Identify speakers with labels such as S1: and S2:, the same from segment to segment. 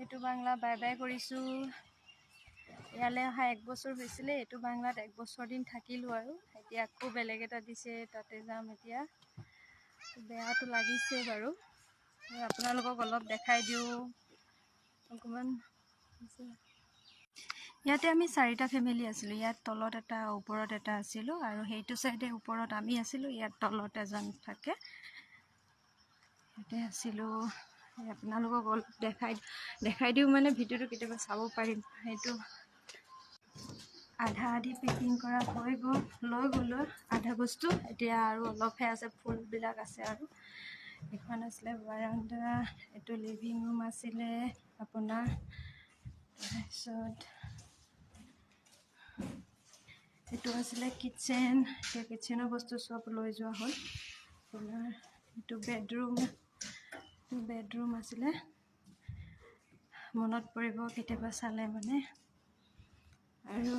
S1: এইটো Bangla bye bye কৰিছোঁ। ইয়ালৈ অহা এক বছৰ হৈছিলে। এইটো বাংলাত এক বছৰ দিন থাকিলোঁ আৰু এতিয়া আকৌ বেলেগ এটা দিছে, তাতে যাম এতিয়া। বেয়াটো লাগিছে বাৰু। আপোনালোকক অলপ দেখাই দিওঁ অকণমান। ইয়াতে আমি চাৰিটা ফেমিলি আছিলোঁ। ইয়াত তলত এটা, ওপৰত এটা আছিলোঁ আৰু সেইটো চাইডে ওপৰত আমি আছিলোঁ, ইয়াত তলত এজন থাকে। ইয়াতে আছিলোঁ। আপোনালোকক অলপ দেখাই দেখাই দিওঁ, মানে ভিডিঅ'টো কেতিয়াবা চাব পাৰিম। সেইটো আধা আধি পেকিং কৰা হৈ গ'ল, লৈ গ'লোঁ আধা বস্তু। এতিয়া আৰু অলপহে আছে, ফুলবিলাক আছে। আৰু এইখন আছিলে বাৰাণ্ডা, এইটো লিভিং ৰুম আছিলে আপোনাৰ। তাৰপিছত এইটো আছিলে কিটচেন। এতিয়া কিটচেনৰ বস্তু চব লৈ যোৱা হ'ল আপোনাৰ। এইটো বেডৰুম, এইটো বেডৰুম আছিলে। মনত পৰিব কেতিয়াবা চালে মানে। আৰু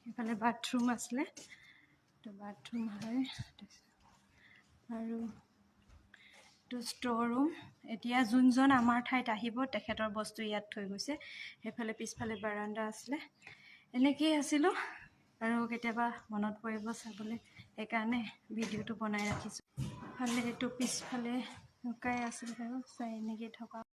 S1: এইফালে বাথৰুম আছিলে, এইটো বাথৰুম হয়। আৰু এইটো ষ্ট'ৰ ৰুম। এতিয়া যোনজন আমাৰ ঠাইত আহিব, তেখেতৰ বস্তু ইয়াত থৈ গৈছে। সেইফালে পিছফালে বাৰাণ্ডা আছিলে। এনেকেই আছিলোঁ আৰু কেতিয়াবা মনত পৰিব চাবলৈ, সেইকাৰণে ভিডিঅ'টো বনাই ৰাখিছোঁ। ফালে এইটো পিছফালে শুকাই আছিলে আৰু চাই এনেকেই থকা।